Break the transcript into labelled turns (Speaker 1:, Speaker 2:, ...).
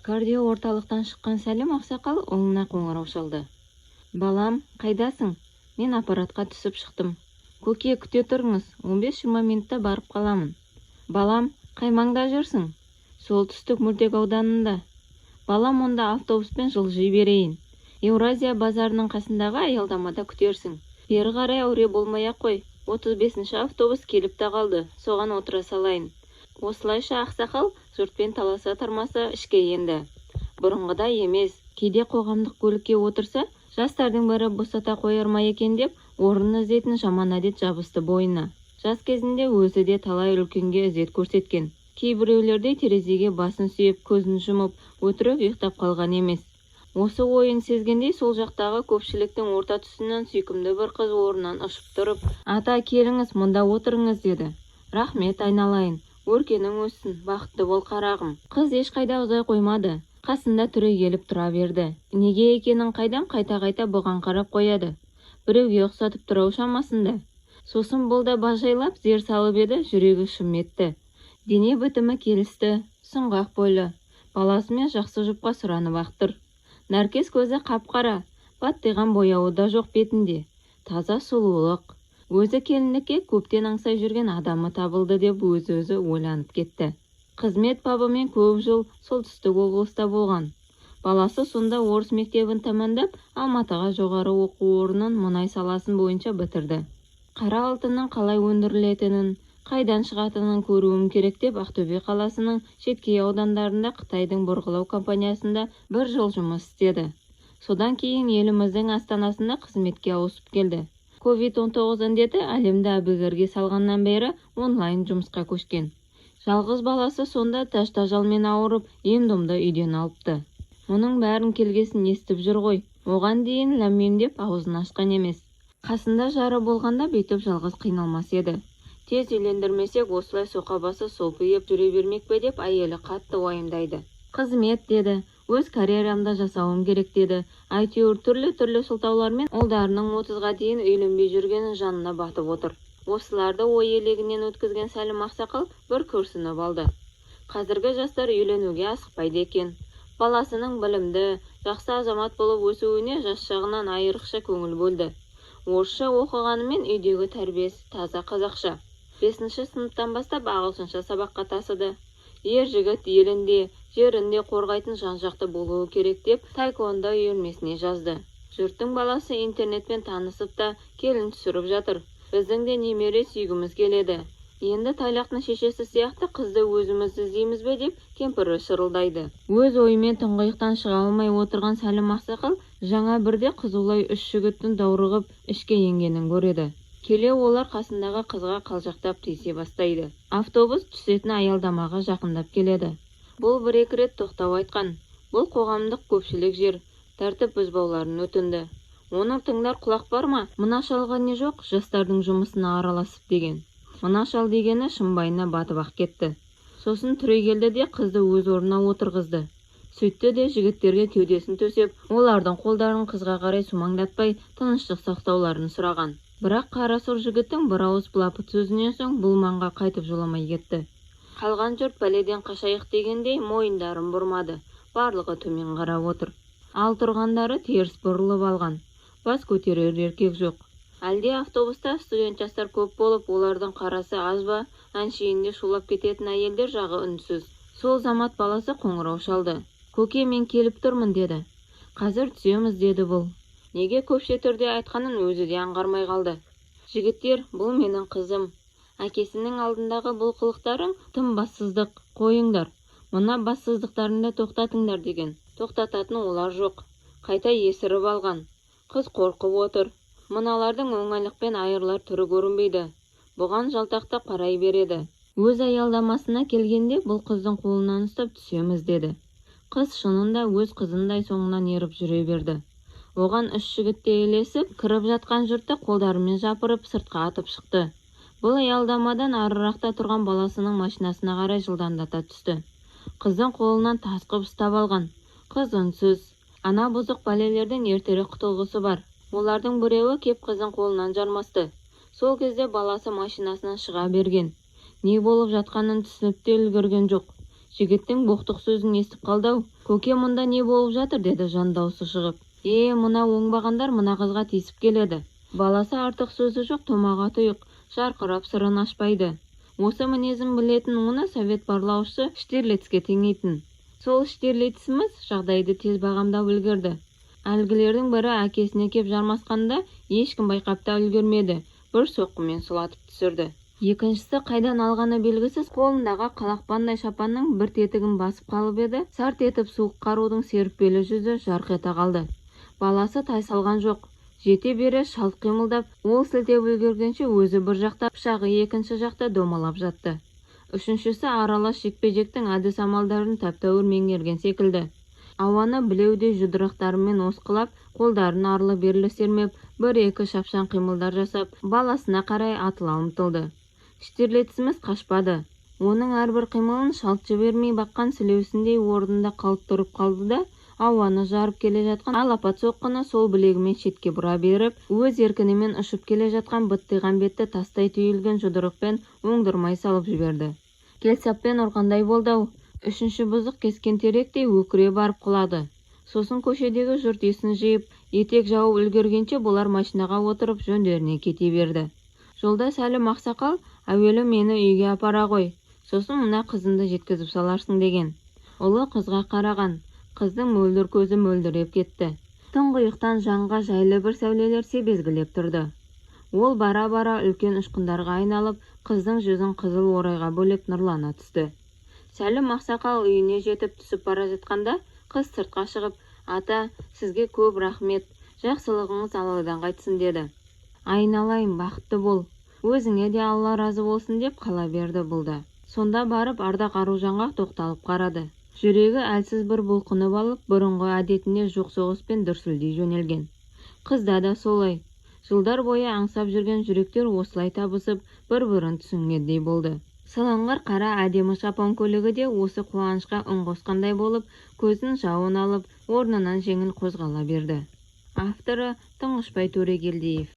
Speaker 1: Кардиоорталықтан шыққан Сәлім ақсақал ұлына қоңырау шалды. Балам, қайдасың? Мен аппаратқа түсіп шықтым. Көке, күте тұрыңыз, 15-20 минутта барып қаламын. Балам, қай маңда жүрсің? Солтүстік мөлтек ауданында. Балам, онда автобуспен жылжи берейін. Еуразия базарының қасындағы аялдамада күтерсің. Бері қарай әуре болмай-ақ қой. 35-ші автобус келіп те қалды, соған отыра салайын. Осылайша ақсақал жұртпен таласа-тармаса ішке енді. Бұрынғыдай емес, кейде қоғамдық көлікке отырса, жастардың бірі босата қояр ма екен деп орын іздейтін жаман әдет жабысты бойына. Жас кезінде өзі де талай үлкенге ізет көрсеткен. Кейбіреулердей терезеге басын сүйеп, көзін жұмып, өтірік ұйықтап қалған емес. Осы ойын сезгендей, сол жақтағы көпшіліктің орта тұсынан сүйкімді бір қыз орнынан ұшып тұрып, «Ата, келіңіз, мұнда отырыңыз», – деді. Рахмет, айналайын. Өркенің өссін, бақытты бол, қарағым. Қыз ешқайда ұзай қоймады. Қасында түрегеліп тұра берді. Неге екенін қайдам, қайта-қайта бұған қарап қояды. Біреуге ұқсатып тұр-ау шамасында. Сосын бұл да бажайлап зер салып еді, жүрегі шым етті. Дене бітімі келісті, сұңғақ бойлы. Баласымен жақсы жұпқа сұранып-ақ тұр. Нәркес көзі қап-қара, баттиған бояуы да жоқ бетінде. Таза сұлулық. Өзі келіндікке көптен аңсай жүрген адамы табылды деп өз-өзі ойланып кетті. Қызмет бабымен көп жыл солтүстік облыста болған. Баласы сонда орыс мектебін тәмамдап, Алматыға жоғары оқу орнын мұнай саласын бойынша бітірді. Қара алтынның қалай өндірілетінін, қайдан шығатынын көруім керек деп Ақтөбе қаласының шеткей аудандарында Қытайдың бұрғылау компаниясында бір жыл жұмыс істеді. Содан кейін еліміздің астанасына қызметке ауысып келді. Ковид-19 індеті әлемді әбігерге салғаннан бері онлайн жұмысқа көшкен. Жалғыз баласы сонда тәж-тажалмен ауырып, ем-домды үйден алыпты. Мұның бәрін келгесін естіп жүр ғой. Оған дейін ләм-мим деп аузын ашқан емес. Қасында жары болғанда бүйтіп жалғыз қиналмас еді. Тез үйлендірмесек, осылай соқа басы сопиып жүре бермек пе деп әйелі қатты уайымдайды. Қызмет деді, өз карьерамды жасауым керек деді. Әйтеуір түрлі-түрлі сылтаулармен ұлдарының 30-ға дейін үйленбей жүргені жанына батып отыр. Осыларды ой елегінен өткізген Сәлім ақсақал бір күрсініп алды. Қазіргі жастар үйленуге асықпайды екен. Баласының білімді, жақсы азамат болып өсуіне жас шағынан айрықша көңіл бөлді. Орысша оқығанымен үйдегі тәрбиесі таза қазақша. 5-ші сыныптан бастап ағылшынша сабаққа тасыды. Ер жігіт елін де, жерін де қорғайтын жан-жақты болуы керек деп таэквондо үйірмесіне жазды. Жұрттың баласы интернетпен танысып та келін түсіріп жатыр. Біздің де немере сүйгіміз келеді. Енді Тайлақтың шешесі сияқты қызды өзіміз іздейміз бе деп кемпірі шырылдайды. Өз ойымен тұңғиықтан шыға алмай отырған Сәлім ақсақал жаңа бірде қызулай үш жігіттің даурығып ішке енгенін көреді. Келе олар қасындағы қызға қалжақтап тиісе бастайды. Автобус түсетін аялдамаға жақындап келеді. Бұл бір-екі рет тоқтау айтқан. Бұл қоғамдық көпшілік жер, тәртіп бұзбауларын өтінді. Оны тыңдар құлақ бар ма? Мына шалға не жоқ, жастардың жұмысына араласып деген. Мына шал дегені шымбайына батып-ақ кетті. Сосын түрегелді де қызды өз орнына отырғызды. Сөйтті де жігіттерге кеудесін төсеп, олардың қолдарын қызға қарай сумаңдатпай, тыныштық сақтауларын сұраған. Бірақ қара сұр жігіттің бір ауыз былапыт сөзінен соң бұл маңға қайтып жоламай кетті. Қалған жұрт бәледен қашайық дегендей мойындарын бұрмады. Барлығы төмен қарап отыр. Ал тұрғандары теріс бұрылып алған. Бас көтерер еркек жоқ. Әлде автобуста студент жастар көп болып, олардың қарасы аз ба, әншейінде шулап кететін әйелдер жағы үнсіз. Сол замат баласы қоңырау шалды. Көке, мен келіп тұрмын, деді. Қазір түсеміз, деді бұл. Неге көпше түрде айтқанын өзі де аңғармай қалды. Жігіттер, бұл менің қызым. Әкесінің алдындағы бұл қылықтарың тым бассыздық, қойыңдар. Мына бассыздықтарыңды тоқтатыңдар деген. Тоқтататын олар жоқ. Қайта есіріп алған. Қыз қорқып отыр. Мыналардың оңайлықпен айырылар түрі көрінбейді. Бұған жалтақтап қарай береді. Өз аялдамасына келгенде бұл қыздың қолынан ұстап түсеміз деді. Қыз шынында өз қызындай соңынан еріп жүре берді. Оған үш жігіт те ілесіп, кіріп жатқан жұртты қолдарымен жапырып, сыртқа атып шықты. Бұл аялдамадан арырақта тұрған баласының машинасына қарай жылдамдата түсті. Қыздың қолынан тас қып ұстап алған. Қыз үнсіз. Ана бұзық бәлелерден ертерек құтылғысы бар. Олардың біреуі кеп қыздың қолынан жармасты. Сол кезде баласы машинасынан шыға берген. Не болып жатқанын түсініп те үлгерген жоқ. Жігіттің боқтық сөзін естіп қалды-ау. Көке, мұнда не болып жатыр, деді жан даусы шығып. Е, мына оңбағандар мына қызға тиісіп келеді. Баласы артық сөзі жоқ, томаға тұйық, жарқырап сырын ашпайды. Осы мінезін білетін оны совет барлаушысы Штирлицке теңейтін. Сол Штирлиціміз жағдайды тез бағамдап үлгерді. Әлгілердің бірі әкесіне кеп жармасқанда ешкім байқап та үлгермеді, бір соққымен сұлатып түсірді. Екіншісі қайдан алғаны белгісіз қолындағы қалақпандай шапанның бір тетігін басып қалып еді, сарт етіп суық қарудың серіппелі жүзі жарқ ете қалды. Баласы тайсалған жоқ. Жете бере шалт қимылдап, ол сілтеп үлгергенше өзі бір жақта, пышағы екінші жақта домалап жатты. Үшіншісі аралас жекпе-жектің әдіс-амалдарын тәп-тәуір меңгерген секілді. Ауаны білеудей жұдырықтарымен осқылап, қолдарын арлы-берлі сермеп, бір-екі шапшаң қимылдар жасап, баласына қарай атыла ұмтылды. Штирлиціміз қашпады. Оның әрбір қимылын шалт жібермей баққан сілеусіндей орнында қалт тұрып қалды да, ауаны жарып келе жатқан алапат соққыны сол білегімен шетке бұра беріп, өз еркінімен ұшып келе жатқан быттиған бетті тастай түйілген жұдырықпен оңдырмай салып жіберді. Келсаппен ұрғандай болды-ау. Үшінші бұзық кескен теректей өкіре барып құлады. Сосын көшедегі жұрт есін жиып, етек жауып үлгергенше бұлар машинаға отырып жөндеріне кете берді. Жолда Сәлім ақсақал, әуелі мені үйге апара ғой, сосын мына қызынды жеткізіп саларсың деген. Ұлы қызға қараған, қыздың мөлдір көзі мөлдіреп кетті. Тұңғиықтан жанға жайлы бір сәулелер себезгілеп тұрды. Ол бара-бара үлкен ұшқындарға айналып, қыздың жүзін қызыл орайға бөлеп нұрлана түсті. Сәлім ақсақал үйіне жетіп түсіп бара жатқанда, қыз сыртқа шығып, ата, сізге көп рахмет, жақсылығыңыз Алладан қайтсын деді. Айналайын, бақытты бол, өзіңе де Алла разы болсын деп қала берді бұл да. Сонда барып Ардақ Аружанға тоқталып қарады. Жүрегі әлсіз бір бұлқынып алып, бұрынғы әдетіне жоқ соғыспен дүрсілдей жөнелген. Қызда да солай. Жылдар бойы аңсап жүрген жүректер осылай табысып, бір-бірін түсінгендей болды. Сылыңғыр қара әдемі жапон көлігі де осы қуанышқа үн қосқандай болып, көзін жауын алып, орнынан жеңіл қозғала берді. Авторы Тұңғышбай Төрегелдиев.